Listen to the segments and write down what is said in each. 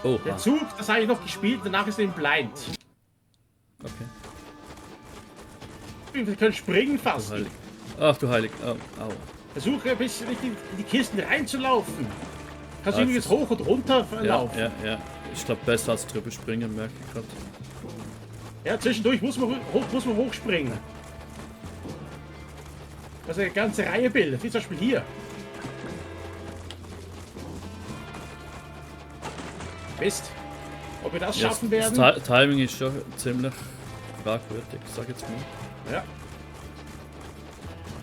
Oha. Der Zug, das habe ich noch gespielt, danach ist er im Blind. Okay. Wir können springen Du fast. heilig. Ach du heilig. Oh, au. Versuche ein bisschen in die Kisten reinzulaufen. Kannst du Ah, übrigens hoch und runter Ja, laufen. ja. Ich glaube, besser als drüber springen, merke ich gerade. Ja, zwischendurch muss man hochspringen. Das ist eine ganze Reihe Bilder, wie zum Beispiel hier. Mist. Ob wir das schaffen werden? Das Timing ist schon ziemlich fragwürdig, sag jetzt mal. Ja.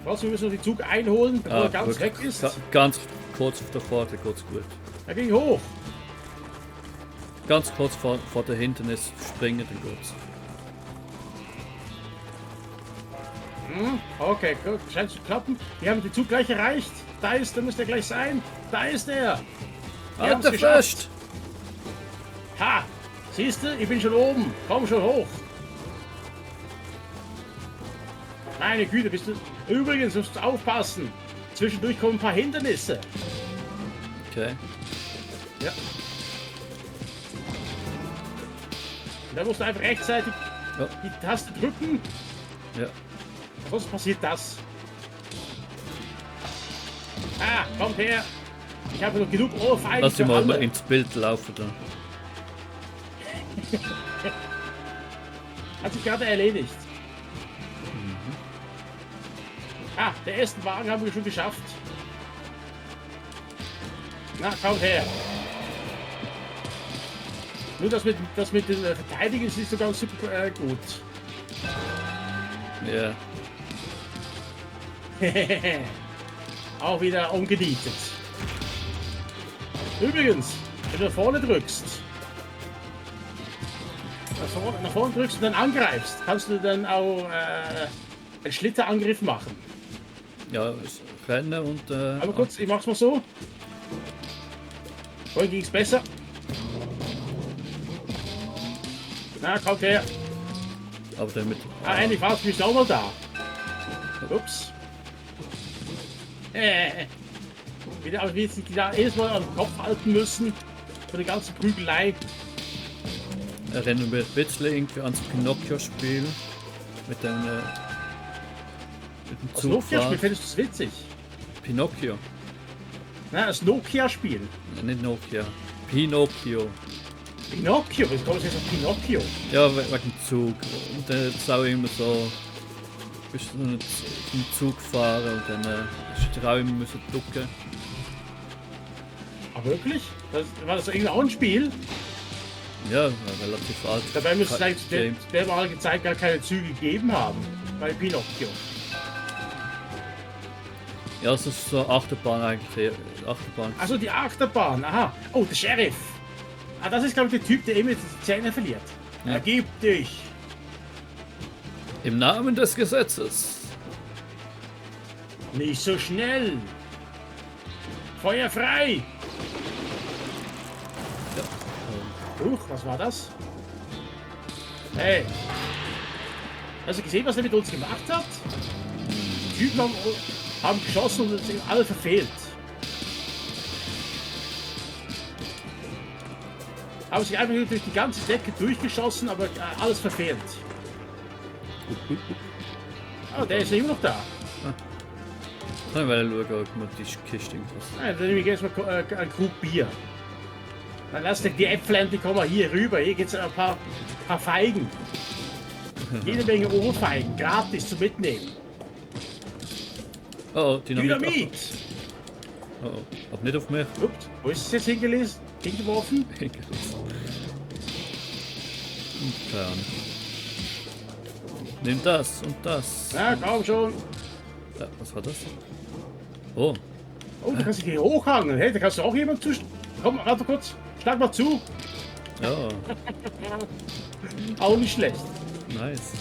Was, wir müssen noch den Zug einholen, bevor er ganz weg ist. Ganz kurz auf der Pforte, kurz gut. Er ging hoch. Ganz kurz vor der Hindernis springen, dann geht's. Okay, gut, scheint zu klappen. Wir haben den Zug gleich erreicht. Da müsste er gleich sein. Da ist er. Wir haben's Alter, geschafft. fest! Ha! Siehst du, ich bin schon oben. Komm schon hoch. Meine Güte, bist du... Übrigens, musst du aufpassen. Zwischendurch kommen ein paar Hindernisse. Okay. Ja. Da musst du einfach rechtzeitig Ja. die Taste drücken. Ja. Sonst passiert das. Ah, kommt her. Ich habe noch genug Ohrfeigen Lass für dich mal alle. ins Bild laufen da. Hat sich gerade erledigt. Ah, der erste Wagen haben wir schon geschafft. Na, kommt her. Nur das mit den Verteidigen ist nicht so ganz super gut. Ja. Auch wieder ungenietet. Übrigens, wenn du nach vorne drückst, nach vorne drückst und dann angreifst, kannst du dann auch einen Schlitterangriff machen. Ja, rennen und. Aber kurz, ich mach's mal so. Vorhin ging's besser. Na, kommt her. Aber dann mit. Ah, endlich warst du auch mal da. Ups. Wieder, aber wir jetzt die da jedes Mal am Kopf halten müssen. Für die ganze Prügelei. Erinnern wir ein bisschen irgendwie ans Pinocchio-Spiel. Mit dem. Mit dem Das Nokia-Spiel, Zugfahren. findest du es witzig? Pinocchio. Na, das Nokia-Spiel. Nicht Nokia. Pinocchio. Pinocchio, wie kommst du jetzt auf Pinocchio? Ja, wegen dem Zug. Und dann ist es auch immer so. Bist du einen Zug fahren und dann hast du auch immer müssen ducken. Ah, wirklich? War das irgendwie auch ein Spiel? Ja, relativ alt. Dabei müsste es eigentlich Game. der damalige Zeit gar keine Züge gegeben haben. Bei Pinocchio. Ja, es ist so Achterbahn eigentlich. Achterbahn. Also die Achterbahn, aha. Oh, der Sheriff. Ah, das ist glaube ich der Typ, der immer die Zähne verliert. Ja. Ergib dich. Im Namen des Gesetzes. Nicht so schnell. Feuer frei. Huch, was war das? Hey. Hast du gesehen, was er mit uns gemacht hat? Die Typen haben geschossen und sind alle verfehlt. Haben sich einfach nur durch die ganze Decke durchgeschossen, aber alles verfehlt. Oh, der ist immer noch da. Ich will schauen, ob man die Kiste irgendwas. Dann nehme ich jetzt mal einen Krug Bier. Dann lass die Äpfel endlich kommen hier rüber. Hier gibt es ein paar Feigen. Jede Menge Ohrfeigen, gratis zum Mitnehmen. Oh, Dynamit! Oh, aber nicht auf mich. Ups, wo ist es jetzt hingeworfen? Keine Ahnung. Nimm das und das. Na, komm schon. Ja, was war das? Oh, Oh, du kannst dich hier hochhangen. Hey, da kannst du auch jemand zu... Komm, warte kurz. Schlag mal zu. ja, Auch nicht schlecht. nice.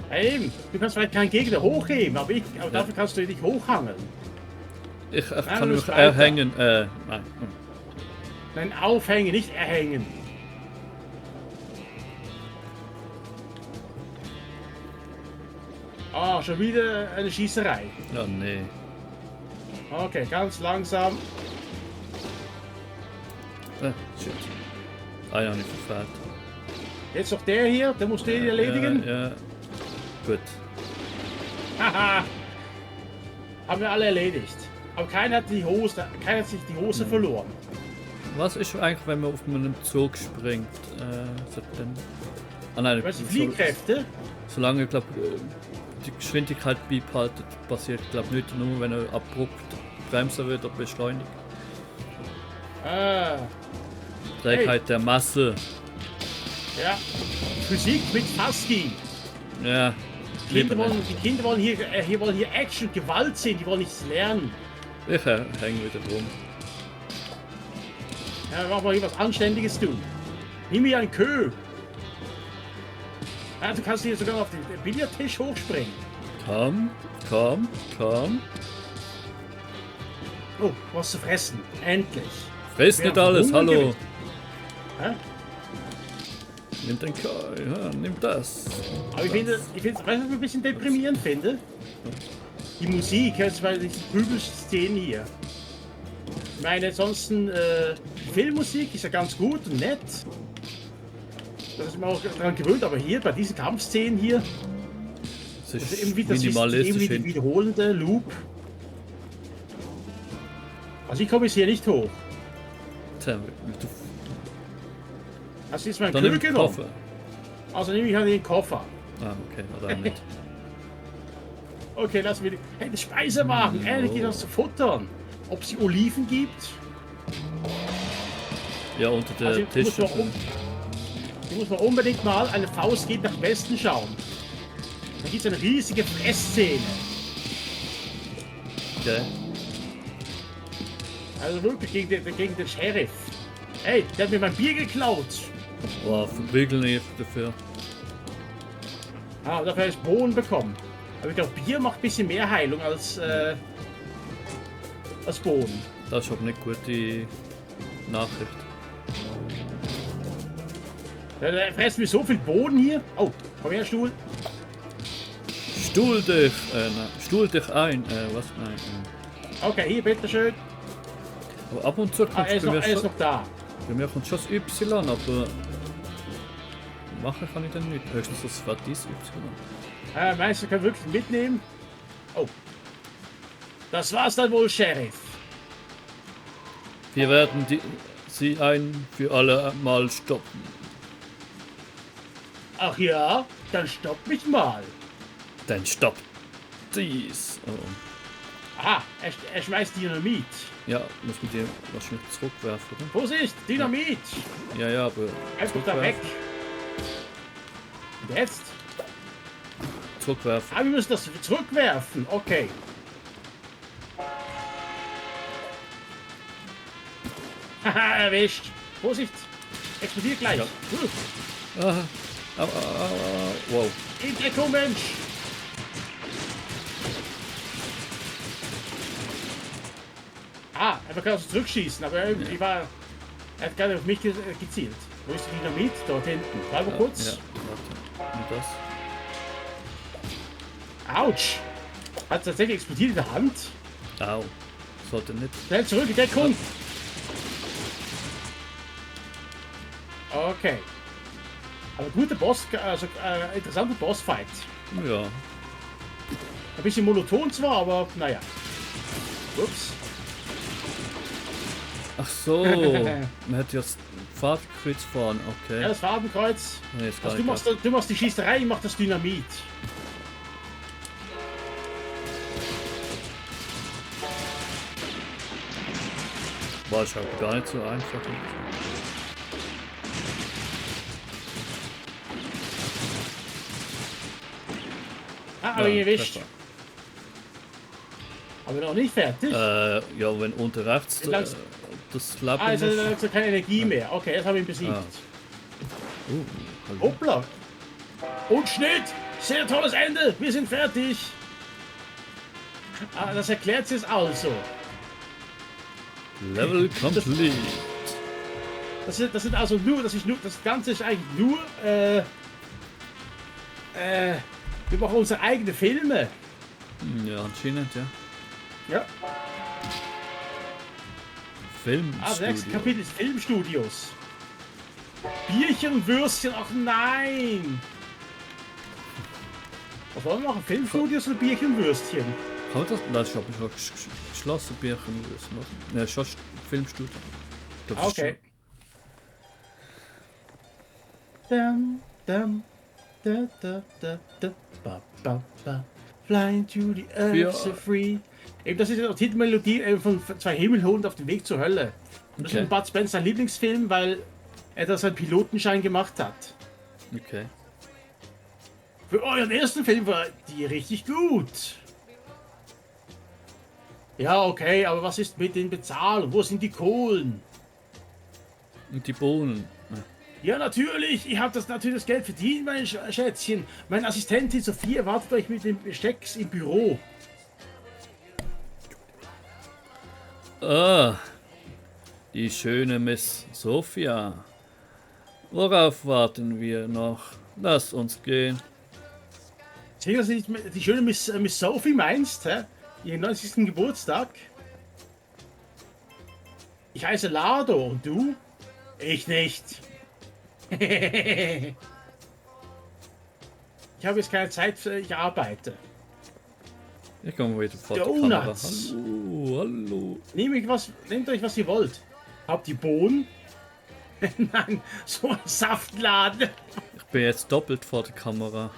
Hey, du kannst vielleicht keinen Gegner hochheben, aber dafür kannst du dich hochhangeln. Ich du kann musst mich weiter. erhängen. Nein. Nein, aufhängen, nicht erhängen. Ah, schon wieder eine Schießerei. Ja, nee. Okay, ganz langsam. Shit. Ah ja, nicht verfehlt. Jetzt noch der hier, der muss den erledigen. Ja. Gut. Haha. Haben wir alle erledigt. Aber keiner hat sich die Hose verloren. Was ist eigentlich, wenn man auf einem Zug springt? Dann... Ah nein, Was die Fliehkräfte? solange ich glaube, die Geschwindigkeit beibehalten, passiert glaube nicht nur, wenn er abrupt bremsen wird oder beschleunigt. Ah, Trägheit der Masse. ja. Physik mit Faski. Ja. Die Kinder wollen hier Action, Gewalt sehen, die wollen nichts lernen. Ich hänge wieder rum. Ja, mach mal hier was Anständiges tun. Nimm mir einen Kö. Ja, du kannst hier sogar auf den Billardtisch hochspringen. Komm. Oh, was zu fressen. Endlich. Friss Wir nicht haben alles, Hunger hallo. gewesen. Hä? Nimm den nimm das. Aber ich finde, weißt du, was ich ein bisschen deprimierend finde? Die Musik, jetzt bei diesen Prügelszenen hier. Ich meine, ansonsten, die Filmmusik ist ja ganz gut und nett. Das ist mir auch daran gewöhnt, aber hier, bei diesen Kampfszenen hier, Es das ist ist irgendwie, minimalistisch. die wiederholende Loop. Also ich komme jetzt hier nicht hoch. Tja, Also ist mein dann nimm Kö den genommen. Koffer. Also nehme ich halt den Koffer. Ah, okay, oder auch nicht. Okay, lass mir den Speisewagen. Ehrlich geht das zu futtern. Ob es Oliven gibt? Ja, unter der Also Tisch. hier muss man unbedingt mal eine Faust geht nach Westen schauen. Da gibt es eine riesige Fressszene. Okay. Also wirklich gegen den Sheriff. Hey, der hat mir mein Bier geklaut. Boah, verprügeln nicht dafür. Ah, dafür habe ich Bohnen bekommen. Aber ich glaube, Bier macht ein bisschen mehr Heilung als Bohnen. Das ist aber nicht gute Nachricht. Da fressen wir so viel Bohnen hier. Oh, komm her, Stuhl. Stuhl dich! Nein, stuhl dich ein! Was? Nein. Okay, hier, bitteschön. Aber ab und zu Ah, kommt er ist noch da. bei mir kommt schon das Y, aber machen kann ich dann nicht. Höchstens das Verdies Y. Meinst du, können wirklich mitnehmen? Oh. Das war's dann wohl, Sheriff. Wir werden sie ein für alle Mal stoppen. Ach ja, dann stopp mich mal. Dann stoppt dies. Oh. Aha, er schmeißt Dynamit. Ja, muss man dir wahrscheinlich zurückwerfen, oder? Vorsicht, Dynamit. Ja, aber Einfach da weg. Und jetzt? Zurückwerfen. Ah, wir müssen das zurückwerfen. Okay. Haha, erwischt. Vorsicht. Explodiert gleich. Ja. Wow. In Deckung, Mensch. Ah, er kann also zurückschießen, aber er hat gerade auf mich gezielt. Wo ist die Dynamit? Dort hinten. Bleib mal kurz. Ja, warte. Und das? Autsch. Hat tatsächlich explodiert in der Hand. Au. Sollte nicht. Schnell zurück in Deckung. Okay. Aber gute Boss, also interessante Bossfight. Ja. Ein bisschen monoton zwar, aber naja. Ups. Ach so. Man hat ja das Fahrtkreuz fahren. Okay. Ja, das Farbenkreuz. Nee, ist Also gar nicht du machst die Schießerei, ich mach das Dynamit. War schon gar nicht so einfach. Ah, aber ihn erwischt. Treffer. Aber noch nicht fertig. Ja, wenn unten rechts Langsam. das Lappen Also ist. langsam keine Energie mehr. Okay, jetzt habe ich ihn besiegt. Ah. Hallo. Hoppla. Und Schnitt. Sehr tolles Ende. Wir sind fertig. Ah, das erklärt es also. Level complete. Das sind also nur, das Ganze ist eigentlich nur, wir machen unsere eigenen Filme. Ja, anscheinend, ja. Ja. Das nächste Kapitel ist Filmstudios. Bierchen und Würstchen, ach nein! Was wollen wir machen? Filmstudios oder Bierchen und Würstchen? Kann das ist aber schon geschlossen, Bierchen und Würstchen, oder? Ja, schon Filmstudio. Okay. Dum, dum, da, da, da, da, ba, ba, ba. Flying to the earth so free. Eben, das ist die Titelmelodie von zwei Himmelhunden auf dem Weg zur Hölle. Und das ist Bud Spencer Lieblingsfilm, weil er da seinen Pilotenschein gemacht hat. Okay. Für euren ersten Film war die richtig gut. Ja, okay, aber was ist mit den Bezahlungen? Wo sind die Kohlen? Und die Bohnen. Ja, natürlich. Ich habe natürlich das Geld verdient, mein Schätzchen. Meine Assistentin Sophia wartet euch mit dem Bestecks im Büro. Ah, die schöne Miss Sophia. Worauf warten wir noch? Lass uns gehen. Sicher, dass du die schöne Miss Sophie meinst, hä? Ihren 90. Geburtstag. Ich heiße Lado und du? Ich nicht. Ich habe jetzt keine Zeit, ich arbeite. Ich komme wieder vor der Donuts. Kamera. Hallo, hallo. Nehmt euch, was ihr wollt. Habt ihr Bohnen? Nein, so ein Saftladen. Ich bin jetzt doppelt vor der Kamera.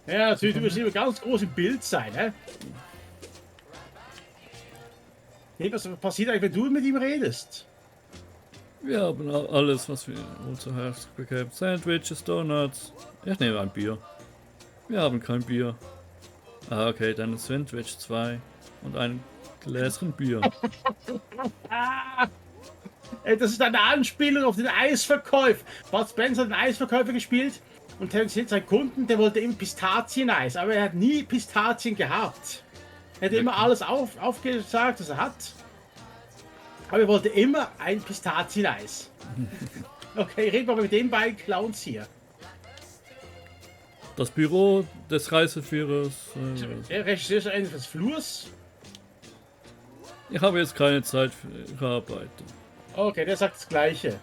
Ja, natürlich, du musst immer ganz groß im Bild sein, ne? Nee, was passiert eigentlich, wenn du mit ihm redest? Wir haben alles, was wir unser Herz bekämen. Sandwiches, Donuts. Ich nehme ein Bier. Wir haben kein Bier. Ah, okay, dann ein Sandwich 2 und ein Gläschen Bier. Ey, das ist eine Anspielung auf den Eisverkäufer. Bud Spencer hat den Eisverkäufer gespielt und sein Kunden, der wollte immer Pistazieneis, aber er hat nie Pistazien gehabt. Er hat immer alles aufgesagt, was er hat. Aber er wollte immer ein Pistazieneis. Okay, reden wir mal mit den beiden Clowns hier. Das Büro des Reiseführers. Der Regisseur des Flurs. Ich habe jetzt keine Zeit für Ihre Arbeit. Okay, der sagt das Gleiche.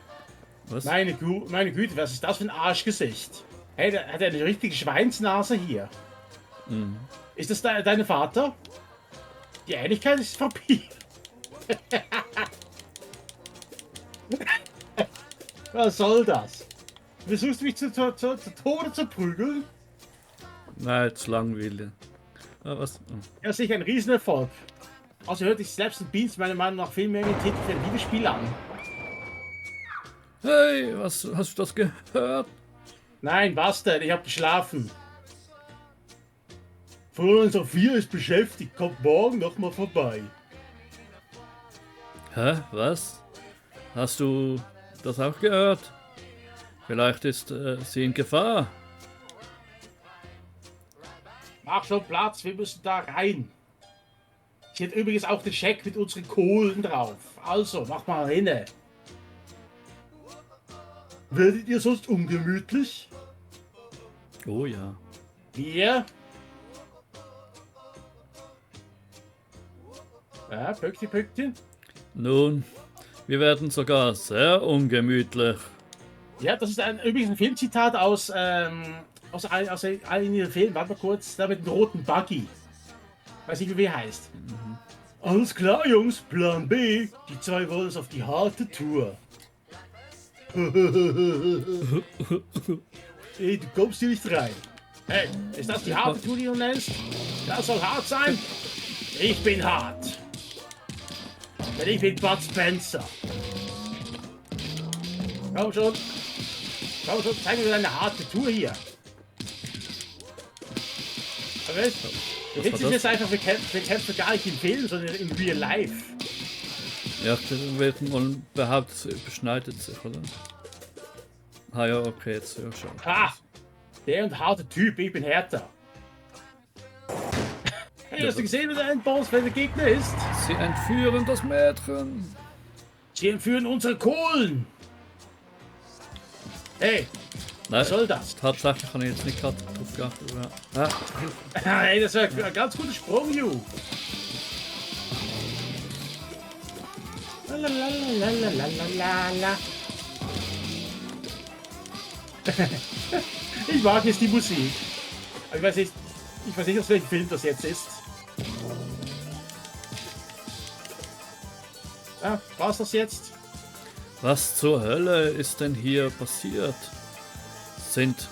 Was? Meine Güte, was ist das für ein Arschgesicht? Hey, der hat eine richtige Schweinsnase hier. Mhm. Ist das dein Vater? Die Ähnlichkeit ist verpiert. Was soll das? Versuchst du mich zu Tode zu prügeln? Nein, jetzt langweilig. Ah, was? Oh. Ja, sicher ein Riesenerfolg. Also hört sich Slaps and Beans meiner Meinung nach viel mehr mit Titel für ein Videospiel an. Hey, was hast du das gehört? Nein, was denn? Ich hab geschlafen. Fräulein Sophia ist beschäftigt, kommt morgen noch mal vorbei. Hä? Was? Hast du das auch gehört? Vielleicht ist sie in Gefahr. Mach schon Platz, wir müssen da rein. Sie hat übrigens auch den Scheck mit unseren Kohlen drauf. Also, mach mal hinne. Werdet ihr sonst ungemütlich? Oh ja. Wir? Ja, Pöckchen. Nun, wir werden sogar sehr ungemütlich. Ja, das ist übrigens ein Filmzitat aus einem Film. Warte mal kurz, da mit dem roten Buggy. Weiß nicht, wie er heißt. Mhm. Alles klar, Jungs, Plan B. Die zwei wollen es auf die harte Tour. Hey, du kommst hier nicht rein. Hey, ist das die harte Tour, die du nennst? Das soll hart sein? Ich bin hart. Denn ich bin Bud Spencer. Komm schon, zeig mir deine harte Tour hier. Aber weißt du, der Witz ist jetzt einfach, wir kämpfen gar nicht im Film, sondern im Real Life. Ja, man behauptet, es überschneidet sich, oder? Ah ja, okay, jetzt ja schon. Ha! Der und harte Typ, ich bin härter. Hey, hast du gesehen, wie der Endboss, wer der Gegner ist? Sie entführen das Mädchen. Sie entführen unsere Kohlen. Hey, Nein, was soll das? Tatsächlich habe ich jetzt nicht gerade drauf geachtet. Ja. Hey, das ist ein ganz guter Sprung, Ju. Lalalalalalala. Ich mag jetzt die Musik. Aber ich weiß nicht, aus welchem Film das jetzt ist. Ah, war's das jetzt? Was zur Hölle ist denn hier passiert? Sind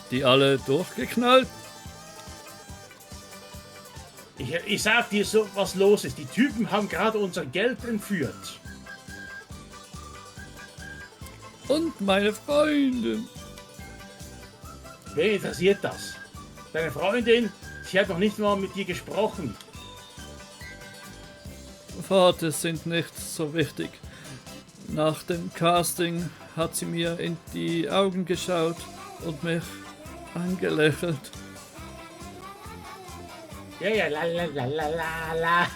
die alle durchgeknallt? Ich sag dir so, was los ist. Die Typen haben gerade unser Geld entführt. Und meine Freundin. Wen interessiert das? Deine Freundin, sie hat noch nicht mal mit dir gesprochen. Worte sind nicht so wichtig. Nach dem Casting hat sie mir in die Augen geschaut und mich angelächelt. Ja, la.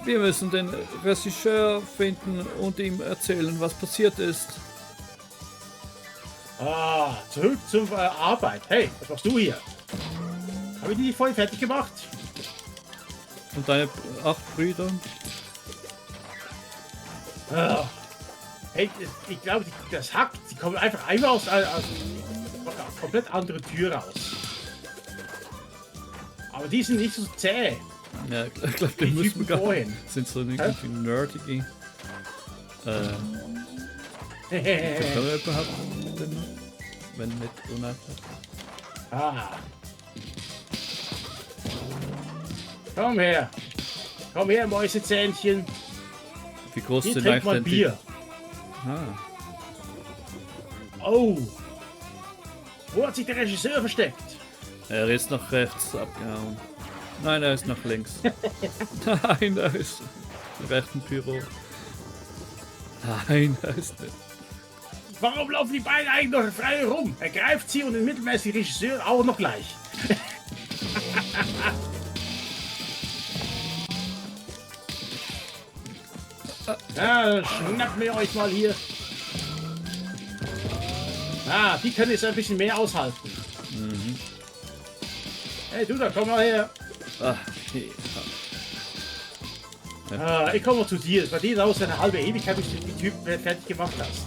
Wir müssen den Regisseur finden und ihm erzählen, was passiert ist. Ah, zurück zur Arbeit. Hey, was machst du hier? Habe ich die vorhin fertig gemacht? Und deine 8 Brüder? Ah. Hey, ich glaube, das Hack, die kommen einfach einmal aus einer komplett andere Tür raus. Aber die sind nicht so zäh. Ja, ich glaube, die Die müssen Typen wir gar vorhin. sind so irgendwie nerdige. Können wir überhaupt den, wenn nicht unabhängig? Ah. Komm her. Komm her, Mäusezähnchen. Wie groß Hier sind trink mal eigentlich Bier. Oh. Wo hat sich der Regisseur versteckt? Er ist nach rechts abgehauen. Nein, er ist nach links. Nein, er ist im rechten Büro. Nein, er ist nicht. Warum laufen die beiden eigentlich noch frei rum? Er greift sie und im mittelmäßigen Regisseur auch noch gleich. Ja, schnappen wir euch mal hier. Ah, die können jetzt ein bisschen mehr aushalten. Hey, du da, komm mal her. Ach, okay. Ah, ich komme mal zu dir. Bei dir dauert es eine halbe Ewigkeit, bis du die Typen fertig gemacht hast.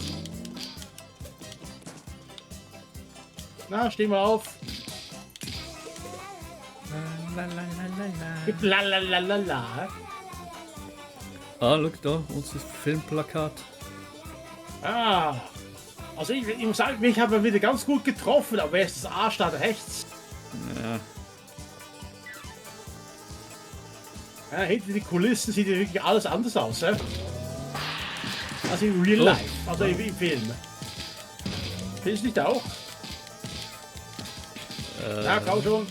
Na, steh mal auf. Lalalala. Ah, look da, unser Filmplakat. Ah, also ich muss sagen, mich haben wir wieder ganz gut getroffen, aber wer ist das Arsch da rechts? Ja, Ja, hinter den Kulissen sieht ja wirklich alles anders aus, hä? Also im Real Oh. Life, also im Film. Findest du nicht auch? Ja, komm schon.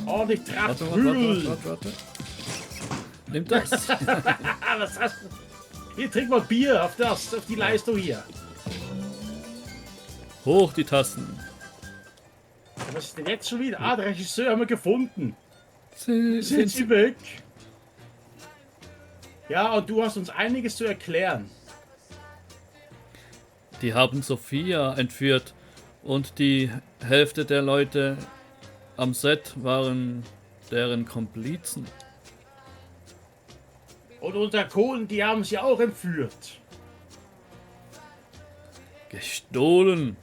Ordentlich Tracht. warte. Nimm das. Was hast du? Hier, trink mal Bier auf die Leistung hier. Hoch die Tassen. Was ist denn jetzt schon wieder? Ah, der Regisseur haben wir gefunden. Sind Sind sie sie weg? Ja, und du hast uns einiges zu erklären. Die haben Sophia entführt und die Hälfte der Leute am Set waren deren Komplizen. Und unser Kohlen, die haben sie auch entführt. Gestohlen.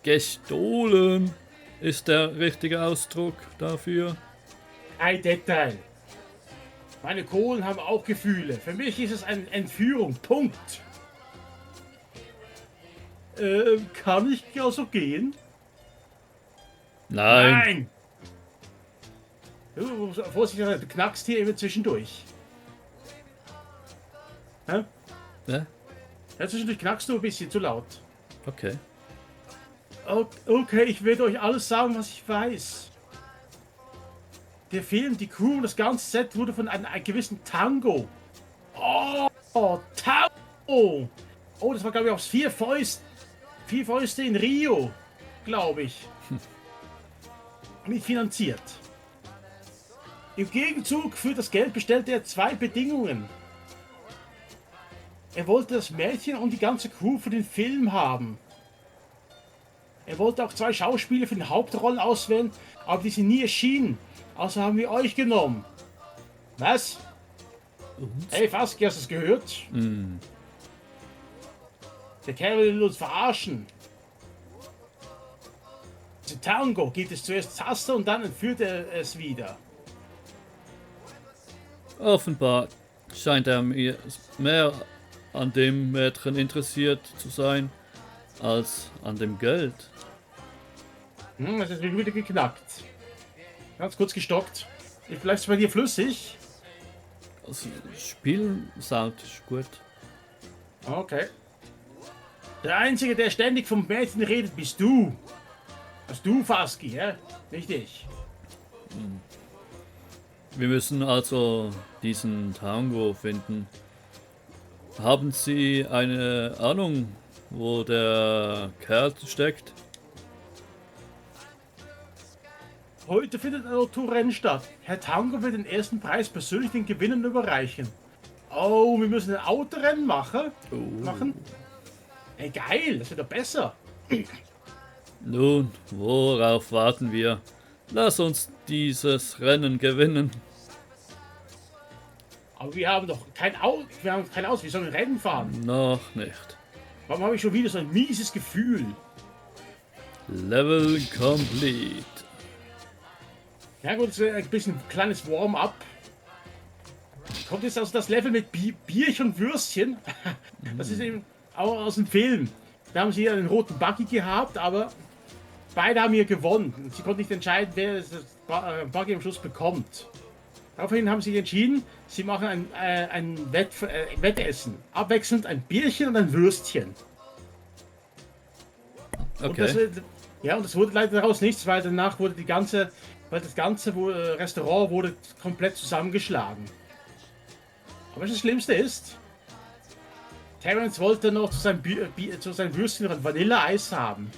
Gestohlen ist der richtige Ausdruck dafür. Ein Detail. Meine Kohlen haben auch Gefühle. Für mich ist es eine Entführung. Punkt. Kann ich also gehen? Nein. Du, Vorsicht, du knackst hier immer zwischendurch. Hä? Ja? Ja, zwischendurch knackst du ein bisschen zu laut. Okay. Okay, ich werde euch alles sagen, was ich weiß. Der Film, die Crew, das ganze Set wurde von einem gewissen Tango. Oh, Tango! Oh, das war, glaube ich, aufs Vier Fäuste in Rio, glaube ich. Mitfinanziert. Im Gegenzug für das Geld bestellte er 2 Bedingungen. Er wollte das Mädchen und die ganze Crew für den Film haben. Er wollte auch 2 Schauspieler für die Hauptrollen auswählen, aber die sind nie erschienen. Also haben wir euch genommen. Was? Uns? Hey, Faski, hast du es gehört? Hm. Der Kerl will uns verarschen. Zu Tango gibt es zuerst Zaster und dann entführt er es wieder. Offenbar scheint er mir mehr an dem Mädchen interessiert zu sein, als an dem Geld. Das ist wieder geknackt. Ganz kurz gestockt. Vielleicht ist es bei dir flüssig. Also, Spielsound ist gut. Okay. Der Einzige, der ständig vom Mädchen redet, bist du. Also du, Faski, ja? Nicht ich. Wir müssen also diesen Tango finden. Haben Sie eine Ahnung, wo der Kerl steckt? Heute findet ein Autorennen statt. Herr Tango wird den ersten Preis persönlich den Gewinnern überreichen. Oh, wir müssen ein Autorennen machen. Ey, geil, das wird doch besser. Nun, worauf warten wir? Lass uns dieses Rennen gewinnen. Aber wir haben doch kein Auto. Wir haben kein Auto. Wir sollen Rennen fahren. Noch nicht. Warum habe ich schon wieder so ein mieses Gefühl? Level complete. Ja gut, das ist ein bisschen ein kleines Warm-up. Kommt jetzt also das Level mit Bierchen und Würstchen. Das ist eben auch aus dem Film. Da haben sie einen roten Buggy gehabt, aber beide haben hier gewonnen. Sie konnten nicht entscheiden, wer das Buggy am Schluss bekommt. Daraufhin haben sie entschieden, sie machen ein Wettessen. Abwechselnd ein Bierchen und ein Würstchen. Okay. Und das wurde leider daraus nichts, weil danach wurde das ganze Restaurant wurde komplett zusammengeschlagen. Aber das Schlimmste ist, Terence wollte noch zu seinem Würstchen noch ein Vanilleeis haben.